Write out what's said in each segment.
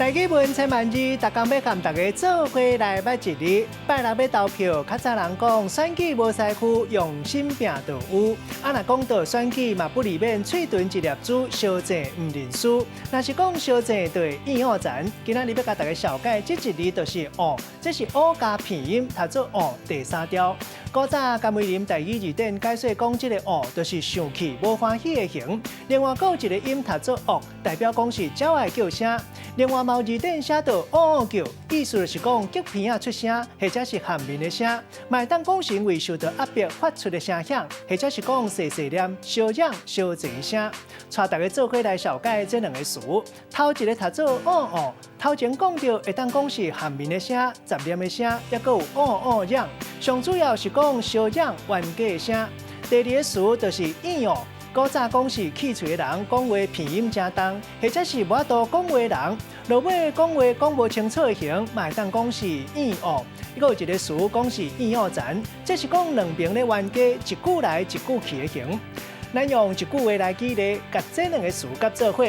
台語文千萬字，逐工欲共大家做伙來捌一字。拜六欲投票，較早人講選舉無師傅，用心拚就有。啊，若講到選舉嘛，不離免喙脣一粒珠，相爭毋認輸。若是講相爭，就會怨惡殘。今仔日欲共大家紹介這一字，就是惡，這是烏加片音，讀做惡第三調。古早甘為霖台語字典解說講，這个惡就是生氣、無歡喜的形。另外，閣有一个音讀做惡，代表講是鳥仔的叫聲。另外，嘛有字典寫著嗷嗷叫，意思就是講激鼻仔出聲，或者是頷面的聲，嘛會當講是因為受到壓迫發出的聲響，或者是講細細念、相嚷、相爭聲。帶大家做伙來紹介這兩个詞，頭一个讀做嗷嗷，頭前講著會當講是頷面的聲、雜念的聲，抑閣有嗷嗷嚷。上主要是講相嚷、冤家的聲。第二个詞就是怨惡。古早講是氣喙的人講話鼻音誠重，或者是無法度講話的人，落尾講話講無清楚的形，嘛會當講是怨惡。閣有一个詞講是怨惡殘，這是講兩爿咧冤家，一句來一句去的形。咱用一句話來舉例，共這兩个詞結做伙。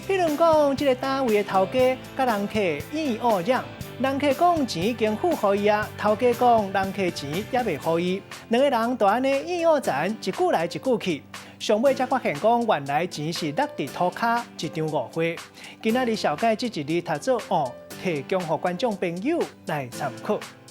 比如講，這个單位的頭家佮人客怨惡嚷，人客講錢已經付予伊啊，頭家講人客錢猶未予伊，兩个人就按呢怨惡殘，一句來一句去。上尾才發現講，原來錢是落佇塗跤，一場誤會。今仔日紹介這一字讀做惡，提供予觀眾朋友來參考。